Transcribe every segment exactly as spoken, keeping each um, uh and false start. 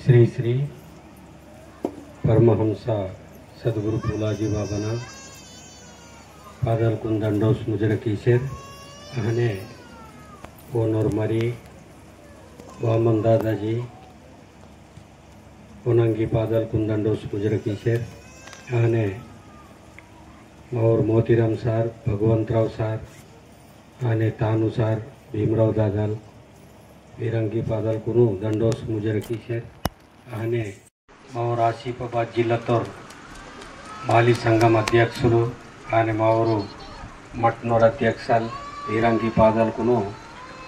श्री श्री परमहंस सद्गुरु पुलाजी बाबाना पादलकुन दंडोस मुजरा कीसेर, अहने ओनोर मरी वामन दादाजी ओनंगी पादलकुन दंडोस मुजरा कीसेर, अहने मावोर मोतीराम सार, भगवंतराव सार, अहने तानू सार, भीमराव दादल, वीरंगी पादलकुनु दंडोस मुजरा कीसेर, अहने मावोर आसिफाबाद जिल्लातोर माली संगम अध्यक्षुलु, अहने मावोर मठनोर अध्यक्षल, वीरंगी पादलकुनु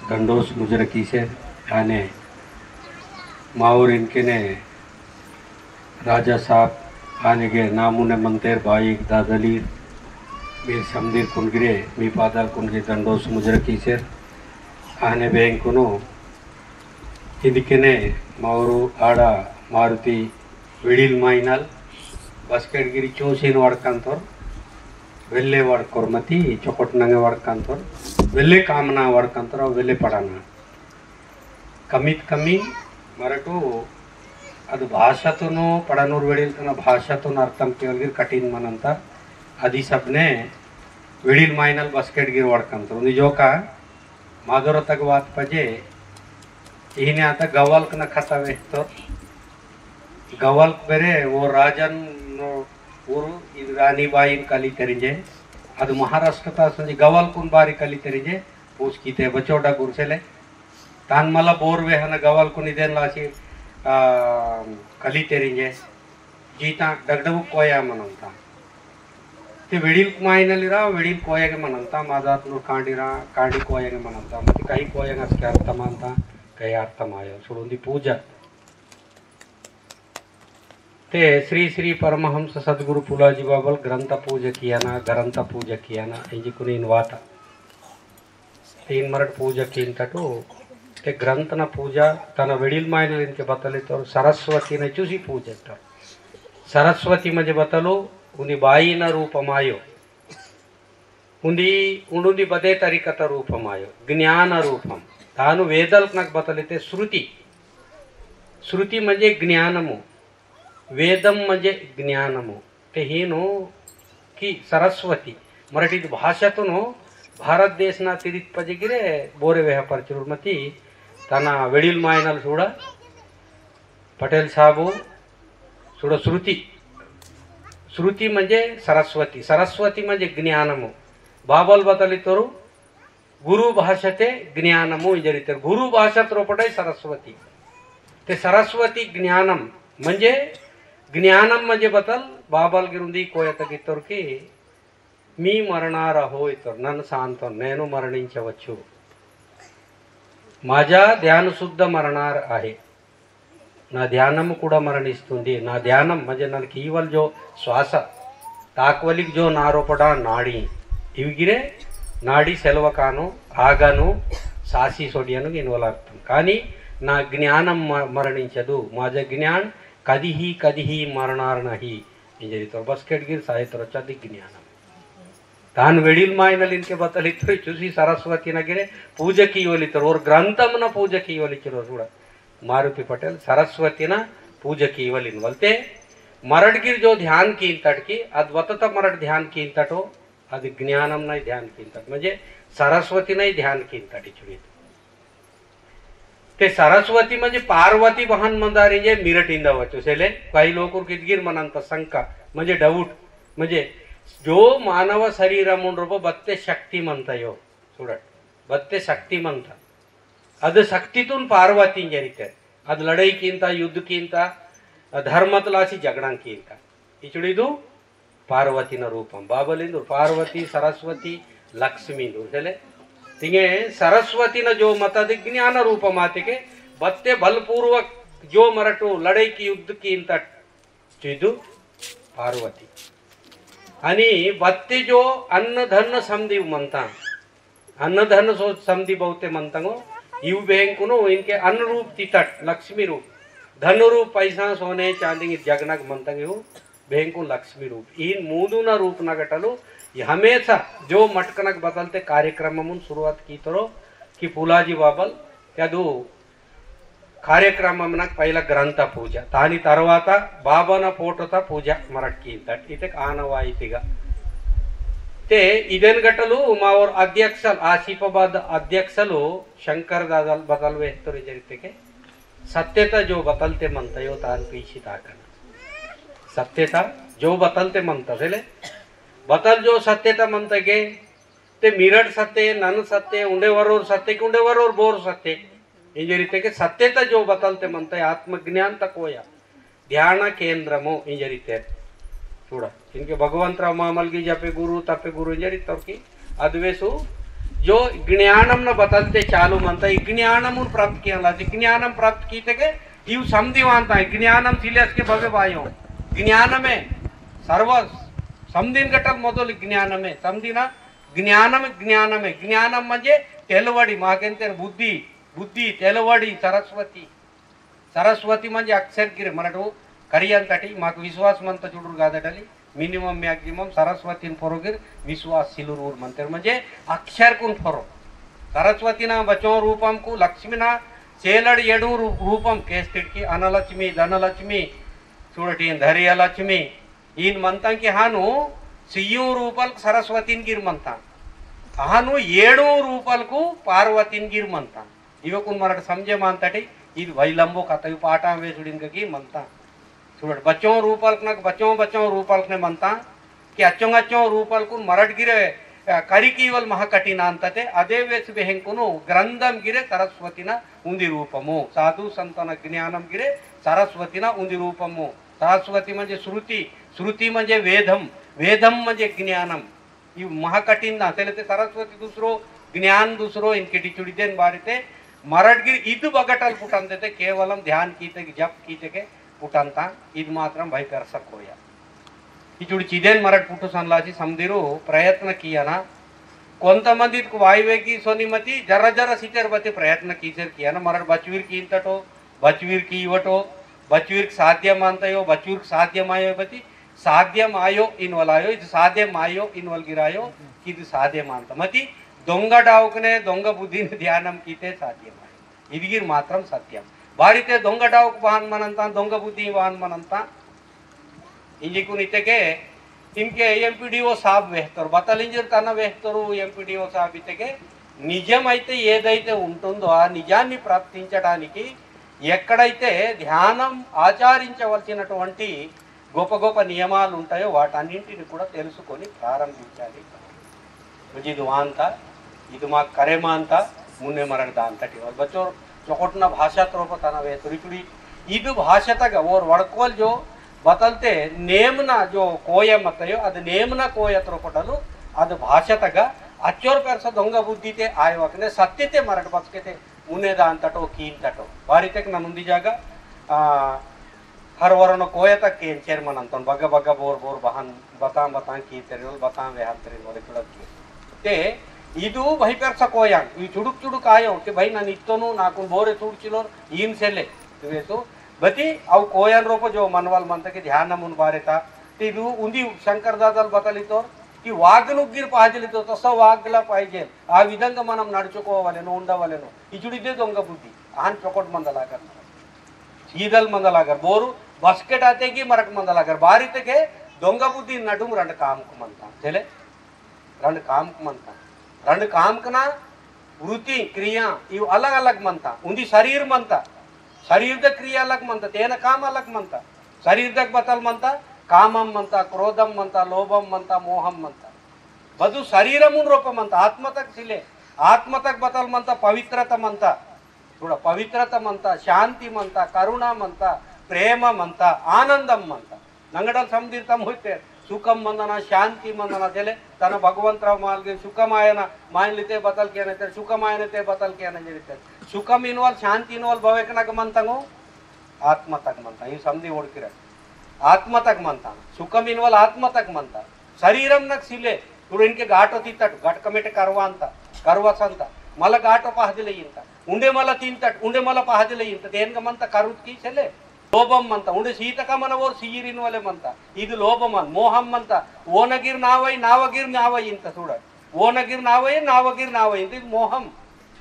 दंडोस मुजरा कीसेर, अहने मावोर इनकेने राजा साहब, अहने गे नामुने मंतेर बाईक दादलीर, मीर समदीरकुन गिरे, मी पादलकुन गिरे दंडोस मुजरा कीसेर, अहने बेंकुनु इदिकेने मावोर आड़ा मारुति वेड़िल माइनल बस्केट गिरी चूसीन वड़कंतोर, वेल्ले वड़कोर मती, चोकोट नंगे वड़कंतोर, वेल्ले कामना वड़कंतोर, वेल्ले पड़ाना। कमीत कमी मरटू अद भाषातुनु पड़ानूर वेड़िल तन भाषातुनु अर्थम केवल गिर कठिन मनंता। अदि सबने वेड़िल माइनल बस्केट गिर वड़कंतोर। उन्दी जोका मादोर तक वात पजे, इहने आता गवल्क न खता वेहतोर। गवल्क बेरे वो राजन उरु इद रानी बाईन कली तेरिंजे। अद महाराष्ट्र ता संजी गवल्कुन बारी कली तेरिंजे। पूस कीते बचोड़ा गुरसेले। तान मला बोर वेहन गवल्कुन इदेन लासी, आ, कली तेरिंजे। जीता डगडगु कोया मनंता। ते वेड़िल माइनलिरा, वेड़िल कोयागे मनंता, मादात नूर कांडीरा, कांडी कोयागे मनंता। मती कही कोयागे असके अर्थ मानता, कही अर्थ मायो। सुड़ुंदी पूजा। ते श्री श्री परमहंस सद्गुरु पुलाजी बाबल ग्रंथ पूजा कियाना, ग्रंथ पूजा कियाना, इंजी कुनी इन वाता। तीन मरट पूजा कींतटु, ते ग्रंथना पूजा, तन वेड़िल माइनल इनके बतलितोर, सरस्वतीन चूसी पूजा इत्तोर। सरस्वती मजे बतलु, उन्दी बाईना रूपमायो। उन्दी, उंडुंदी बदे तरीकत रूपमायो। ज्ञान रूपम। तानु वेदलकनक बतलिते श्रुति। श्रुति मजे ज्ञानमु। वेदम मजे ज्ञानमु। ते हीनु कि सरस्वती। मराठीत भाषातुनु भारत देशना तिरित पजेगिरे बोरे वेह परचुर मती तना वेड़िल मायनल सूड़ा पटेल साहबु सूड़ा श्रुति। श्रुति मजे सरस्वती, सरस्वती मजे ज्ञानमु। बाबल बतलितोरु गुरु भाषाते ज्ञानमु इंजरितेर। गुरु भाषात रोपटाई सरस्वती। ते सरस्वती ज्ञानम म्हणजे, ज्ञानम म्हणजे बतल बाबल गिरुंदी कोयत गित्तोर की मी मरणार अहो इत्तोर, नन सांतोन, नेनु मरणिंचवच्चु। माझा ध्यान शुद्ध मरणार आहे। ना ध्यानम कुड़ा मरणिस्तुंदी। ना ध्यानम म्हणजे नन कीवल जो श्वास, ताकवलिक जो नारोपड़ा नाड़ी, इवगिरे नाड़ी सेलवकानु, आगानु, सासी सोडियानु इनवल अर्थम। कानी ना ज्ञानम म-, मरणिंचदु। माझा ज्ञान कदीही, कदीही मरणार नाही। इंजरितोर बस्केट गिर साहित्य रचदी ज्ञानम। तान वेड़िल मायनल इनके बतलितोर चूसी सरस्वती नगिरे पूजा कीवलितोर, ओर ग्रंथमना पूजा कीवलितोर सूड़ा। मारुति पटेल सरस्वतीना पूजा कीवल इनवलते मरट गिर जो ध्यान कींतट की, अद वतत मरट ध्यान कींतटो, अद ज्ञानमनाई ध्यान कींतट, म्हणजे सरस्वतीनाई ध्यान कींतट इचुड़ीत। ते सरस्वती म्हणजे पार्वती बहन मंदारिंजे मिरट इंदवच्चु सेले, कई लोकुर किदगिर मनंत शंका, म्हणजे doubt, म्हणजे जो मानव शरीरमुन रोपो बत्ते शक्ति मंतयो, सूड़ट, बत्ते शक्ति मंत। अद शक्तितुन पार्वती इंजरिते। अद लड़ाई कींता, युद्ध कींता, धर्मतलासी झगड़ा कींता। इचुड़ीदु पार्वतीना रूपम। बाबलिंदु पार्वती, सरस्वती, लक्ष्मींदु। चले? तिंगे सरस्वतीना जो मतद ज्ञान रूपम आतेके, बत्ते बलपूर्वक जो मरटु लड़ाई की युद्ध कींता चिदु पार्वती। अनि बत्ते जो अन्न धन समदि मंता। अन्न धन सो समदि बहुते मंतंगो। इव बेंकुनु इनके अन्न रूप तितट, लक्ष्मी रूप। धन रूप पैसा, सोने, चांदी, झगड़ा मंतंग इव बेंकु लक्ष्मी रूप। इन मूंदुना रूप नगटलु, ये हमेशा जो मटकनक बतलते कार्यक्रममुन शुरुआत कीतोरो कि पुलाजी बाबल, कदु కార్యక్రమమునకు పైల గ్రంథ పూజ, దాని తర్వాత బాబన ఫోటోత పూజ మరట్కి ఇంతటి ఇతె ఆనవాయితీగా. తే ఇదెన్ గట్టలు మావోరు అధ్యక్షలు, ఆసిఫాబాద్ అధ్యక్షలు శంకర్ దాదాలు బతల్ వేస్తోరు ఇంజరితెకే, సత్యత జో బతల్తే మంతయో తాన్ పీసి తాకన. సత్యత జో బతల్తే మంత సెలే, బతల్ జో సత్యత మంతకే, తే మీరట్ సత్తే, నన్ను సత్తే, ఉండే వరోరు సత్తే, కి ఉండే వరోరు బోరు సత్తే. ఇంజరితెకే సత్యత జో బతల్తే మంత ఆత్మజ్ఞానత కోయ. ధ్యాన కేంద్రము ఇంజరితె. చూడ, ఇంకే భగవంతరావు మామల్కి జపే గురు, తప్పే గురు ఇంజరితోర్కి. అదువేసు, జో జ్ఞానంన బతల్తే చాలు మంత, ఈ జ్ఞానమును ప్రాప్తి కియాల, ఈ జ్ఞానం ప్రాప్తి కీతెకే, ఇవు సంధి వాంత, జ్ఞానం సిలెస్కే భవే వాయో. జ్ఞానమే, సర్వ సంధిన్ గట్టల్ మొదలు జ్ఞానమే, సంధిన జ్ఞానం, జ్ఞానమే. జ్ఞానం మంజే తెలవడి, మాకెంతె బుద్ధి, బుద్ధి, తెలవడి, సరస్వతి. సరస్వతి మంజే అక్షర్ గిరే, మనటు కరియంతటి, మాకు విశ్వాసం అంత చుడురు కాదటలి, minimum maximum సరస్వతిని పొరగిర్ విశ్వాస సిలురు ఊరు మంతెర్ మంజే అక్షర్కున్ పొరో. సరస్వతిన బచ్చో రూపంకు, లక్ష్మిన సేలడి ఏడు రూ-, రూపం కేస్తిడ్కి, అనలక్ష్మి, ధనలక్ష్మి, చూడటి, ధరియలక్ష్మి, ఈన్ మంతాంకి హాను సియ్యు రూపల్కు సరస్వతిన్ గిర్ మంతాం. హాను ఏడు రూపల్కు పార్వతిన్ గిర్ మంతాం. ఇవకున్ మరట సంజయ్ మంతటి, ఇది వైలంబో కథ, ఇవి పాఠం వేసుడిన్ కకి మంతాం. చూడటి, బచ్చో రూపల్కు నాకు బచ్చో బచ్చో రూపల్కునే మంతాం. కి అచ్చో అచ్చో రూపల్కు మరట గిరే, ఆ, కరికి ఇవల్ మహాకఠిన అంతతే, అదే వేసు బెహెంకును గ్రంథం గిరే సరస్వతిన ఉంది రూపము. సాధు సంతన జ్ఞానం గిరే సరస్వతిన ఉంది రూపము. సరస్వతి మంజే శృతి, శృతి మంజే వేదం, వేదం మంజే జ్ఞానం. ఇవి మహాకఠిన అసలైతే సరస్వతి దుసరో, జ్ఞాన్ దుసరో, ఇంకెటి చుడిదేన్ బారితే, మరట్గిరి ఇదు బగటల్ పుటందైతే కేవలం ధ్యాన్ కీతెకి, జప్ కీతెకే పుటంతా, ఇది మాత్రం భయపెరసకోయ. ఇచ్చుడు చిదేన్ మరట్ పుట్టు సన్లాసి సందిరు ప్రయత్న కియన. కొంతమంది వాయువేకి సోనిమతి జర జర సితెర్ బతి ప్రయత్న కీసెర్ కియన. మరట్ బచ్వీర్ కి ఇంతటో, బచ్వీర్ కి ఇవటో, బచ్వీర్ కి సాధ్యం అంతయో, బచ్వీర్ కి సాధ్యమాయో బతి, సాధ్యం ఆయో ఇన్వల్ ఆయో, ఇది సాధ్యం ఆయో ఇన్వల్ గిరాయో, ఇది సాధ్యం అంత. మతి దొంగ డావుకునే దొంగ బుద్ధిని ధ్యానం కీతే సాధ్యమాయో. ఇదిగిరి మాత్రం సత్యం. బారితే దొంగ డావుకు వాన్ మనంతా, దొంగ బుద్ధి వాన్ మనంతా. ఇంజికుని ఇతకే ఇంకే ఎంపీడీఓ సాబ్ వేస్తారు, బతలింజర్ తన వేస్తారు ఎంపీడీఓ సాబ్ ఇతకే. నిజమైతే ఏదైతే ఉంటుందో ఆ నిజాన్ని ప్రాప్తించడానికి ఎక్కడైతే ధ్యానం ఆచరించవలసినటువంటి గొప్ప గొప్ప నియమాలు ఉంటాయో వాటన్నింటిని కూడా తెలుసుకొని ప్రారంభించాలి. म्हणजे ఇది వాంత, ఇది మాకు కరేమాంత, మున్నే మరడదా అంతటి. బచ్చో చొకటిన భాష త్రోప తనవే తురిచుడి. ఇది భాషతగ ఓర్ వడకోల్ జో బతల్తే నేమ్న జో కోయ మతయో, అది నేమ్న కోయ త్రోపటలు, అది భాషతగ అచ్చోర్ పెరస దొంగ బుద్ధితే ఆయవకనే సత్యతే మరడ బస్కెతే మున్నేదా అంతటో కీంతటో. బారితెక్ నన్ను ఉంది జాగ, ఆ, हर वरनो कोयता केन चेयरमैन अंतोन बग्गा बग्गा बोर बोर बहान बतां बतां की तेरे बोल बतां वे हाथ तेरे बोले कुड़क की। ते इदु भाई पेरसा कोयान, ई चुड़ुक चुड़ुक आयो कि भाई नन इत्तोनु, नाकुन बोरे चूड़चिलोर, ईन सेले। ते वेसु, बती, अव कोयान रोपो जो मनवाल मंता कि ध्यान मुन बारेता। ते इदु उंदी शंकर दादाल बतलितोर, कि वागनुगिर पाहजलितो, तसो वागला पाहिजे। आ विधंगा मनम नडुचुकोवालेनो, उंडवालेनो। इचुड़िदे दोंगा बुद्धि। आन चोकोट मंदलागर। सीदल मंदलागर, बोरु बस्केट आतेगी मरक मंदलागर, बारितके दोंगा बुद्धि नडुम रंड कामक मंता, तेले? रंड कामक मंता। रंड कामकना वृत्ति, क्रिया, इव अलग-अलग मंता। उंदी शरीर मंता। शरीरद क्रिया अलग मंता, तेन काम अलग मंता। शरीरदक बतल मंता, कामम मंता, क्रोधम मंता, लोभम मंता, मोहम मंता। बदु शरीरमुन रोप मंता, आत्मतक सिले। आत्मतक बतल मंता, पवित्रता मंता। थोड़ा पवित्रता मंता, शांति मंता, करुणा मंता, प्रेम मंता, आनंदम मंता। नंगडल समदीर तम होते, सुखम मंदना, शांति मंदना तेले, तन भगवंतराव मालगे सुखम आयना, मायनलिते बतल केना तेले, सुखम आयनते बतल केना जेरिते। सुखम इनवल, शांति इनवल भवेकनक मंतंगो, आत्मतक मंता। ये समदी ओड़किरा। आत्मतक मंता। सुखम इनवल आत्मतक मंता। शरीरम नक सिले, तुड़ इनके गाटो तीतट, गट कमेटे करवा अंता, करवा संता। मल गाटो पहदिले इंता। उंडे मल तींतट, उंडे मल पहदिले इंता। तेनक मंता करुत की सेले। लोभम मंता, उंडे सीतक मन ओर सीरिन वले मंता। इद लोभमन, मोहम मंता। ओनगिर नावई, नावगिर नावई इंता सुड़ा। ओनगिर नावई, नावगिर नावई इंता। इद मोहम।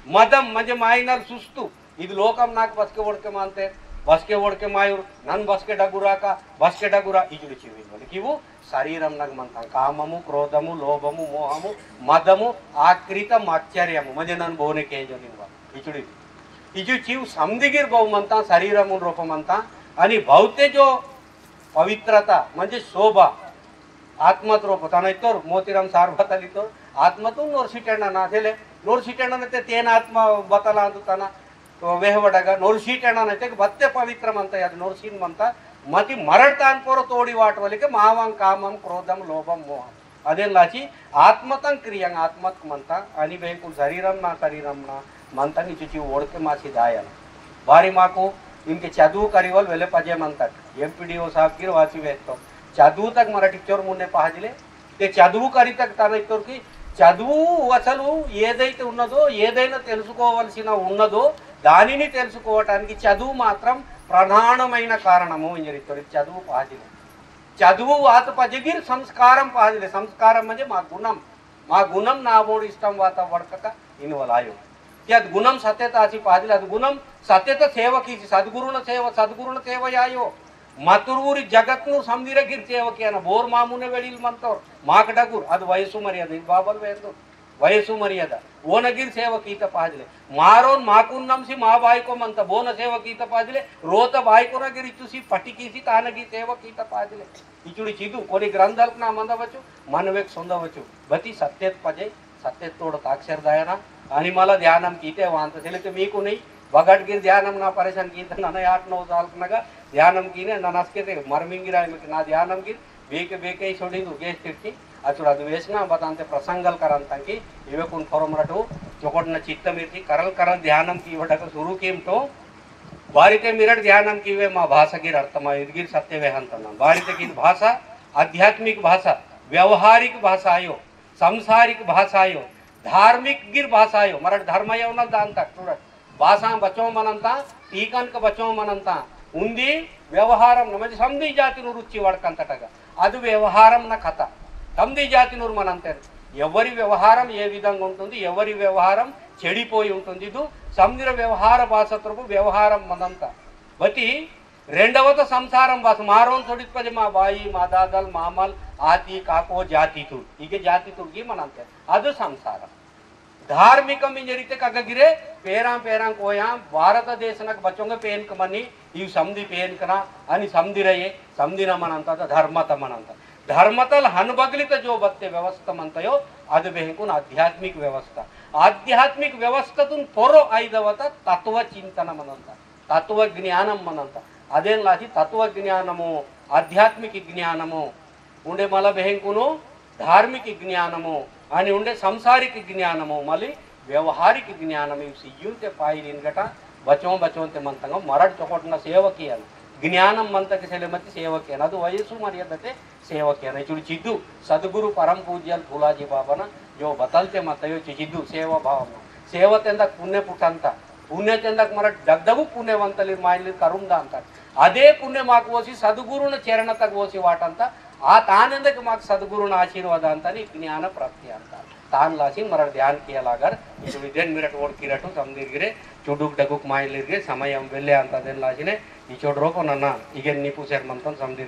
मदम, म्हणजे मायनल सुस्तु। इद लोकम नाक बसके ओड़के मानते, बसके ओड़के मायुर, नन बसके डगुरा का, बसके डगुरा, इचुड़ी चिवी। बोले कि वो शरीरम नग मनता, काममु, क्रोधमु, लोभमु, मोहमु, मदमु, आकृतम, आश्चर्यमु, म्हणजे नन बोने के जो निवा। इचुड़ी, इचु चिव समदिगिर बहु मनता, शरीरमु रूप मनता, अनि बहुते जो पवित्रता, म्हणजे शोभा, आत्मत रूप तना इत्तोर, मोतीराम सार बतल इत्तोर, आत्मतु नोरसी टेंडा ना थेले, नोरसी टेंडा नते तेन आत्मा बतला अंतु तना, तो वेहवडगा नोरसी टेंडा नते बत्ते पवित्र मनता, याद नोरसीन मनता, मति मरड़ तान पोरो तोड़ी वाट वलिके मावं कामम क्रोधम लोभम मोहम। अदेन लाची आत्मतं क्रियं आत्मत मनता, अनि बेंकुल शरीरम ना, शरीरम ना, मनता इचु चिव ओड़के मासी दायन। बारी माकु इनके चदुव करिवल वेले पजे मनता। एमपीडीओ साहब गिर वासी वेत्तो। चदुव तक मरा टीचर मुन्ने पहाजिले। ते चदुव करितक तन इत्तोर कि चदुव असलु एदैते उन्नदो, एदैना तेलुसुकोवलसिन उन्नदो, दानिनि तेलुसुकोवटानिकि चदुव मात्रं प्रधानमैन कारणमु इंजि इत्तोर। चदुव पहाजिले। चदुव वात पजेगिर संस्कारम पहाजिले। संस्कारम म्हणजे मा गुणम। मा गुणम नावोड़ इष्टम वाता वड़कका इनवल आयो। कि अद गुणम सत्यता आसी पहाजिले, अद गुणम सत्यता सेवा कीसी, सद्गुरुन सेवा, सद्गुरुन सेवा आयो। मतुर ऊरी जगतनु समदिरगिर सेवा कियाना, बोर मामुने वेड़िल मनतोर, माक डगुर, अद वयसु मर्यादा, इद बाबल वेंदु, वयसु मर्यादा, ओनगिर सेवा कीता पहाजिले। मारोन माकुन्नमसी मा बायको मनता, बोन सेवा कीता पहाजिले, रोता बायकोनगिर इचुसी पटिकीसी तानगी सेवा कीता पहाजिले। इचुड़ी चिदु, कोनी ग्रंथालकना मंदवचु, मनवेक सोंदवचु। बती सत्यत पजे, सत्यत तोड़ ताक्षर दायना, अनि मला ध्यानम कीते वांत सेले ते मीकु नहीं, बगट गिर ध्यानम ना परेशान कीते नना आठ नौ साल नगा ध्यानम कीने, नना अस्के ते मरमिंगिरा इमेक ना ध्यानम गिर, बेके बेके ही सोड़ी दु गेस तिरकी, अचुड़ा दु वेसना बतांते प्रसंगल करंतंकी, इवे कुन फॉरम रटू, चोकोट न चित्तम इरकी, करल करल ध्यानम की वडक शुरू कीम तो, बारिते मिरट ध्यानम कीवे मा भाषा गिर अर्थमा इदगिर सत्य वेहंतना। बारिते की भाषा, आध्यात्मिक भाषा, व्यवहारिक भाषा आयो, सांसारिक भाषा आयो, धार्मिक गिर भाषा आयो, मरट धर्म आयो ना दान तक तुरट। भाषा बचो मनंता, टीकन के बचो मनंता, उन्दी व्यवहारम नमज समदी जाति नु रुचि वड़कंतटगा। अदु व्यवहारम न कथा। समदी जाति नुर मनंतेर। एवरी व्यवहारम ए विधंगा उंटुंदी, एवरी व्यवहारम चेडिपोयि उंटुंदी। इदु समदिर व्यवहार भाषा तुरपु व्यवहारम मनंता। बती रेंडवत संसारम बस मारोन सोडित पजे मा बाई, मा दादल, मामल, आती, काको, जाति तुर। इगे जाति तुर गी मनंते। अदु संसारम। धार्मिकम इंजरिते कगगिरे, पेरां पेरां कोयां, भारत देशनक बचोंगे पेनकमनी, इव समदि पेनकना, अनि समदिरये, समदिन मनंता, धर्मत मनंता। धर्मतल हनबगलित जो बत्ते व्यवस्था मनतयो, अदु बेहंकुन आध्यात्मिक व्यवस्था। आध्यात्मिक व्यवस्था तुन पोरो आइदवत तत्व चिंतन मनंता। तत्व ज्ञानम मनंता। अदेन लासी तत्व ज्ञानमु, आध्यात्मिक ज्ञानमु, उंडे मला बेहेंकुनु धार्मिक ज्ञानमु, अनि उंडे सांसारिक ज्ञानमु, मली व्यवहारिक ज्ञानमु, इव सियुंते पाइलिन गटा बचों बचोंते मंतंग मरट चोकोटना सेवा कियन। ज्ञानम मंतक सेले मति सेवा कियन। अदु वयसु मर्यादते सेवा कियन। इचुड़ चिद्दु सद्गुरु परम पूज्यल फूलाजी बाबाना जो बतलते मतयो चि-, चिद्दु सेवा भावम। सेवा तेंदक पुण्य पुटंता। पुण्य तेंदक मरट डगडगु पुण्यवंतलिर माइलिर करुम दांता। अदे पुण्य माक वोसी सद्गुरुन चरणतक वोसी वाटंता। आ तानेंदक माक सद्गुरुन आशीर्वाद अंतनी ज्ञान प्राप्ति अंता। तान लासी मरट ध्यान किया लागर। इचुड़ इदेन मिरट ओड़ किरटु समदिर गिरे। चुडुक डगुक माइलिर गिरे। समयम वेल्ले अंता देन लासीने। इचोड़ रोको नना। इगेन निपुसेर मंतन समदिर